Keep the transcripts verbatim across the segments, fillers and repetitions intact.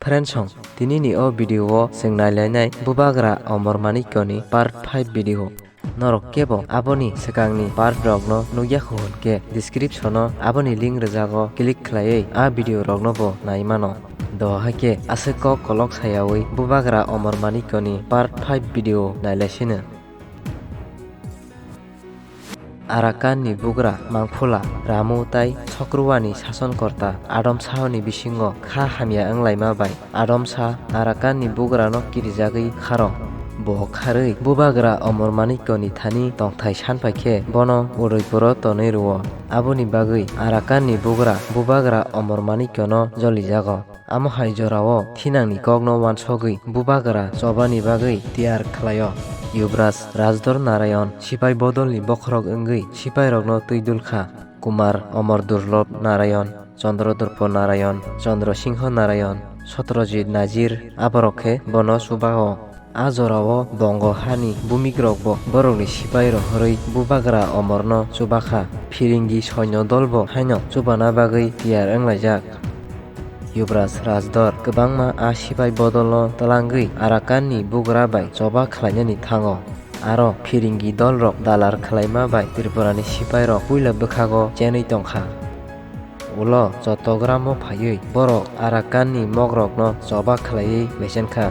Friends song, tini ni o video o chwng nailainai Bubagra Omor Manikya ni part five video. Norok kebo aboni swkangni part rokno nukya hwn khe description o aboni link rwjago, click khlaiwi a video rokno bo nai mano. Doha khe aswk kok kolok sayawi Bubagra Omor Manikya ni part five video nailaisino. Arakan ni bugra Mangphula, Ramu tai Sokruani sason korta Adam Sahoni bisingo kha hamya wnglaima bai Adam Sah Arakan ni bugrano kirijagwi kharo. Bo kharwi Bubagra Omor Manikya ni thani tongthai sanpai khe bono Udaipuro tonwi rwo. Aboni bagwi Arakan ni bugra Bubagra Omor Manikya no jolijago. Amo hai jorao thinangni kokno uansogwi Bubagra chobani bagwi tiyar khlaio. Yuvraj Rajdor Narayan sipai bodolni bokhorok wngwi sipairokno twi dulkha. Kumar Omor Durlob Narayan, Chandra Durpo Narayan, Chandra Singho Narayan, Satrajit Nazir aborok khe bono chubao. A jorao Bongo hani bumikrokbo borokni sipai rohorwi Bubagra Omorno chubakha. Phiringi soinyo dolbo haino chubana bagwi tiyar wnglaijak. Yuvraj Rajdor kwbangma a sipai bodolno twlangwi Arakanni bugra bai choba khlainani thango. Aro Phiringi dolrok dalar khlaima bai Tripurani sipairok puila bwkhago chenwi tongkha. Ulo Chottogramo phaiwi borok Arakanni mogrokno choba khlaiwi mesenkha.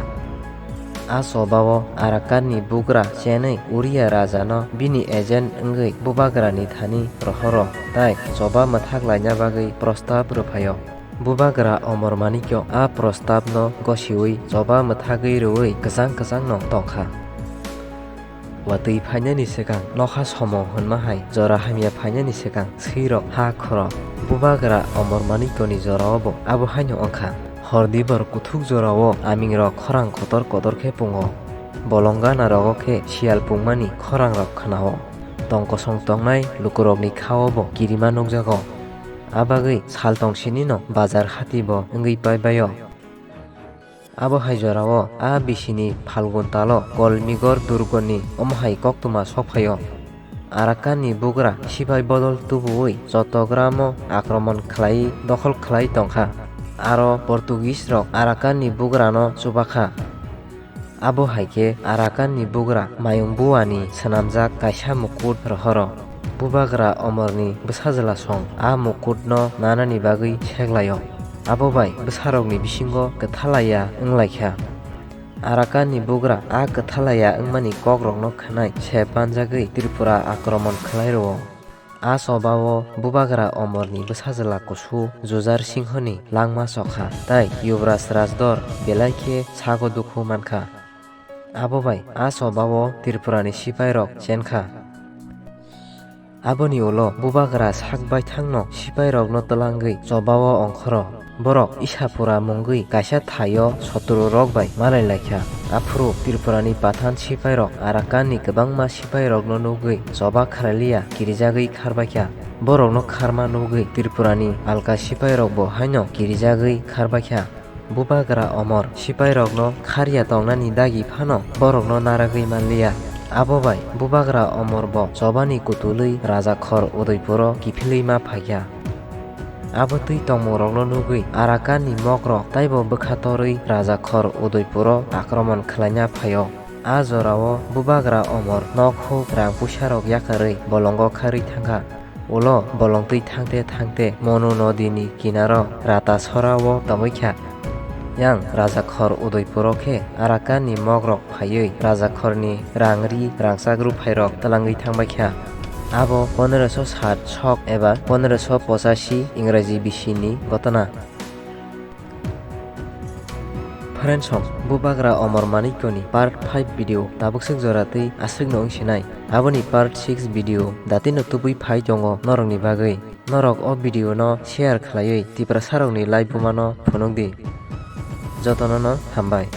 A chobao Arakanni bugra chenwi Uriya rajano bini agent wngwi Bubagrani thani rohoro, tai choba mwthak laina bagwi prostab rwphaio. Bubagra Omor Manikyo a prostabno gosiwi choba mwthagwi rwui kwchang kwchangno tongkha. Watwi phainani swkang nokha somo hwnma hai jora hamya phainani swkang swirok ha khoro. Bubagra Omor Manikyoni jorao bo abo haino wngkha. Hor dibor kuthuk jorao amingrok khorang kotor kotor khe pungo. Bolong gana rogo khe siyal pungmani khorangrok khnao. Tong kosong tongnai lukurokni khao bo kirima nukjago. A bagwi sal tongsinino bazar hati bo wngwi paibaio. Abo hai jorao a bisini Phalgun talo Kolmigor Durgoni omo hai koktwma sokphaio. Arakanni bugra sipai bodol tubuwi Chottogramo akromon khlai dokhol khlai tongkha. Aro Portuguese rok Arakanni bugrano chubakha. Abo hai khe Arakanni bugra Mayung Buani swnamjak kaisa mukut rohoro. Bubagra Omorni bwsajwla song a mukutno nanani bagwi seklaio. Abo bai bwsarokni bisingo kwthalaya wnglaikha. Arakanni bugra a kwthalaya wngmani kokrokno khwnai se panjagwi Tripura akromon khlai rwo. A chobao Bubagra Omorni bwsajwla kusu Jujar Singhoni langma chokha, tai Yuvraj Rajdor belai khe sago dukhu mankha. Abo bai a chobao Tripurani sipairok chenkha. Aboni ulo Bubagra sak baithangno sipairokno twlangwi chobao ongkhoro. Borok Isapura mungwi kaisa thaio sotru rok bai malai laikha. Aphuru Tripurani Pathan sipairok Arakanni kwbangma sipairokno nugwi choba khlailiya kirijagwi kharbaikha. Borokno kharma nugwi Tripurani alka sipairokbo haino kirijagwi kharbaikha. Bubagra Omor sipairokno kharya tongnani dagi phano borokno naragwi manliya. Abo bai Bubagra Omor bo chobani kutulwi Raja Khor Udaipuro kiphilwi ma phaikha. Abo twi tongmungrokno nugwi Arakanni mokrok taibo bwkha torwi Raja Khor Udaipuro akromon khlaina phaio. A jorao Bubagra Omor nok huk rang puisarok yakarwi bolongo kharwi thangkha. Ulo bolong twi thangte thangte Monu nodini kinaro Rata sorao tongwi kha. Yang Raja Khor Udaipuro khe Arakanni mokrok phaiwi Raja Khorni rang ri rangchak ruphairok twlangwi thangbai kha. Abo pondroso sat sok eba pondroso pochashi Ingraji bisini ghotona. Friends song, Bubagra Omor Manikyoni part five video tabuk swk jora twi aswkno wng sinai. Aboni part six video datino tubui phai tongo norokni bagwi. Norok o video no share khlaiwi Tiprasarokni laibuma no phunuk di. Jotono no hambai.